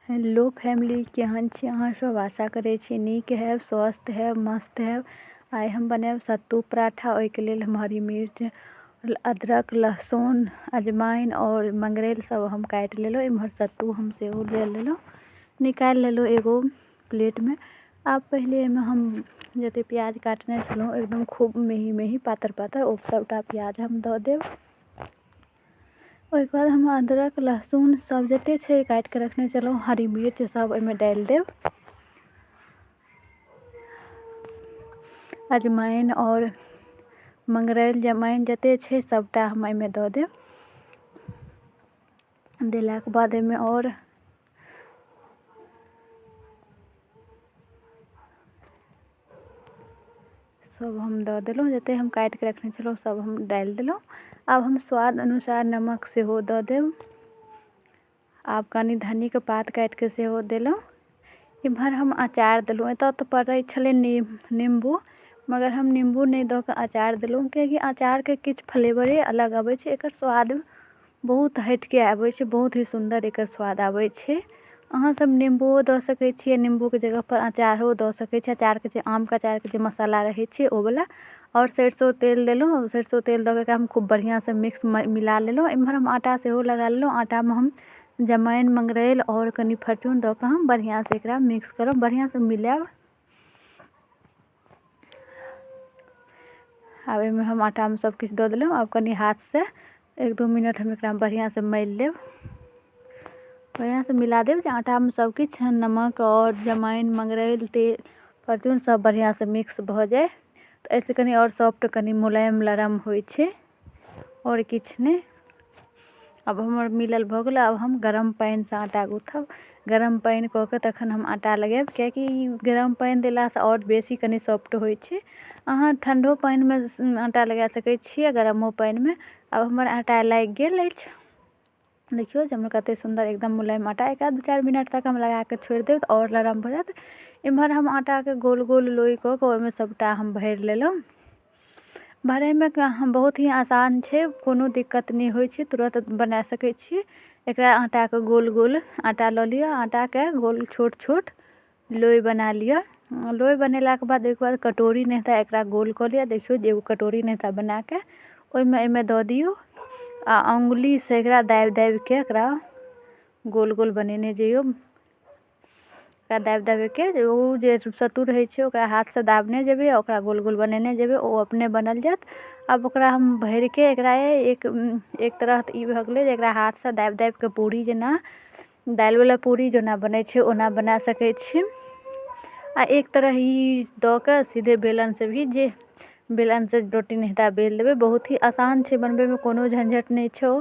Hello family, केहन छी अहाँ सब? आशा करै छी नीक हैब, स्वस्थ हैब, मस्त हैब। आइ हम बनायब सत्तू पराठा। ओहिके लेल हम हरी मिर्च, अदरक, लहसुन, अजवाइन आओर मंगरैल सब हम काटि लेलहुँ। एम्हर सत्तू हम सेहो ले लेलहुँ, निकालि लेलहुँ एगो प्लेटमे। आब पहिले एहिमे हम जतेक प्याज काटने छलहुँ एकदम खूब मेही मेही पातर पातर, ओ सबटा प्याज हम दऽ देब। ओहिके बाद हम अदरक लहसुन सब जते छै काटिके रखने छलहुँ, हरी मिर्च सब ओहिमे डालि देब। अजवाइन आओर मंगरैल जमाइन जते छै सबटा हम एहिमे दऽ देब। देलाके बाद एहिमे आओर सब हम दऽ देलहुँ, जते हम काटिके रखने छलहुँ सब हम डालि देलहुँ। आब हम स्वाद अनुसार नमक सेहो दऽ देब। आब कनि धन्नीके पात काटिके सेहो देलहुँ। एम्हर हम अचार देलहुँ। एतऽ तऽ पड़ै छलै नीम्बू, मगर हम नीम्बू नहि दऽ कऽ अचार देलहुँ, कियाकि अचारके किछु फ्लेवरे अलग अबै छै, एकर स्वाद बहुत हटिके आबै छै, बहुत ही सुन्दर एकर स्वाद आबै छै। अहाँ सब नीम्बुओ दऽ सकै छियै, नीम्बूके जगहपर अचारो दऽ सकै छियै, अचारके जे आमके अचारके जे मसाला रहै छै ओ वला। आओर सरिसो तेल देलहुँ। सरिसो तेल दऽ कऽ एकरा हम खूब बढ़िआँसँ मिक्स मिला लेलहुँ। एम्हर हम आटा सेहो लगा लेलहुँ। आटामे हम जमाइन, मंगरैल आओर कनि फरचून दऽ कऽ हम बढ़िआँसँ एकरा मिक्स करब, बढ़िआँसँ मिलायब। आब एहिमे हम आटामे सब किछु दऽ देलहुँ। आब कनि हाथसँ 1-2 मिनट हम एकरा बढ़िआँसँ मलि लेब, बढ़िआँसँ मिला देब जे आटामे सब किछु नमक आओर जमाइन, मंगरैल, तेल, फरचून सब बढ़िआँसँ मिक्स भऽ जाय। तऽ एहिसँ कनि आओर सॉफ्ट, कनि मुलायम लरम होइ छै, आओर किछु नहि। आब हमर मिलल भऽ गेल। आब हम गरम पानिसँ आटा गूँथब। गरम पानि कऽ कऽ तखन हम आटा लगायब, कियाकि गरम पानि देलासँ आओर बेसी कनि सॉफ्ट होइ छै। अहाँ ठण्डो पानिमे आटा लगा सकै छियै, गरमो पानिमे। आब हमर आटा लागि गेल अछि। देखियौ जे हमर कतेक सुन्दर एकदम मुलायम आटा। एकरा 2-4 मिनट तक हम लगाकऽ छोड़ि देब तऽ आओर लरम भऽ जायत। एम्हर हम आटाके गोल गोल लोइ कऽ कऽ ओहिमे सबटा हम भरि लेलहुँ। भरैमे बहुत ही आसान छै, कोनो दिक्कत नहि होइ छै, तुरन्त बना सकै छी एकरा। आटाके गोल गोल आटा लऽ लिअ, आटाके गोल छोट छोट लोइ बना लिअ। लोइ बनेलाके बाद ओहिके बाद कटोरी नहि तऽ एकरा गोल कऽ लिअ। देखियौ जे एगो कटोरी नहि तऽ बनाकऽ ओहिमे एहिमे दऽ दियौ आ अङ्गुलीसँ एकरा दाबि दाबिके एकरा गोल गोल बनेने जइयौ। ओकरा दाबि दाबिके ओ जे सत्तू रहै छै ओकरा हाथसँ दाबने जेबै आ ओकरा गोल गोल बनेने जेबै, ओ अपने बनल जायत। आब ओकरा हम भरिके एकरा एक एक तरह ई भऽ गेलै जे एकरा हाथसँ दाबि दाबिके पूरी जेना, दालिवला पूरी जेना बनै छै ओना बना सकै छी। आ एक तरह ई दऽ कऽ सीधे बेलनसँ भी, जे बेलनसँ रोटी नहिता बेल देबै। बहुत ही आसान छै बनबैमे, कोनो झंझट नहि छै। ओ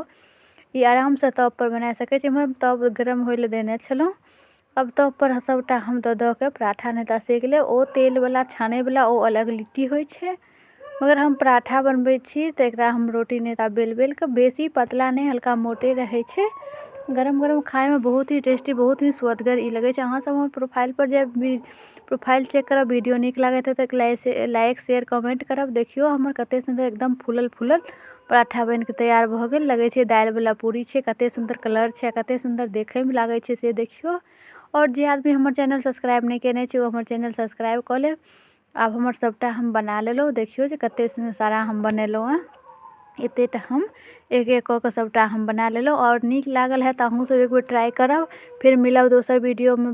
ई आरामसँ तबपर बना सकै छी। एम्हर तब गरम होइ लए देने छलहुँ। अब तबपर सबटा हम दऽ दऽ कऽ पराठा नहिता सेक लेब। ओ तेलवला छानैवला ओ अलग लिट्टी होइ छै, मगर हम पराठा बनबै छी तऽ एकरा हम रोटी नहिता बेल बेल कऽ बेसी पतला नहि, हल्का मोटे रहै छै। गरम गरम खाइमे बहुत ही टेस्टी, बहुत ही स्वदगर ई लगै छै। अहाँ सब हमर प्रोफाइलपर जायब, प्रोफाइल चेक करब। वीडियो नीक लागैत हेतै तऽ लाइक, शेयर, कमेंट करब। देखियौ हमर कतेक सुन्दर एकदम फूलल फूलल पराठा बनिके तैयार भऽ गेल। लगै छै दालिवला पूरी छै। कतेक सुन्दर कलर छै, कतेक सुन्दर देखैमे लागै छै से देखियौ। आओर जे आदमी हमर चैनल सब्सक्राइब नहि केने छै ओ हमर चैनल सब्सक्राइब कऽ लेब। आब हमर सबटा हम बना लेलहुँ। देखियौ जे कतेक सारा हम बनेलहुँ हँ। एतेक तऽ हम एक एक कऽ कऽ सबटा हम बना लेलहुँ। आओर नीक लागल हैत तऽ अहूँ सब एक बेर ट्राइ करब। फेर मिलब दोसर वीडियोमे।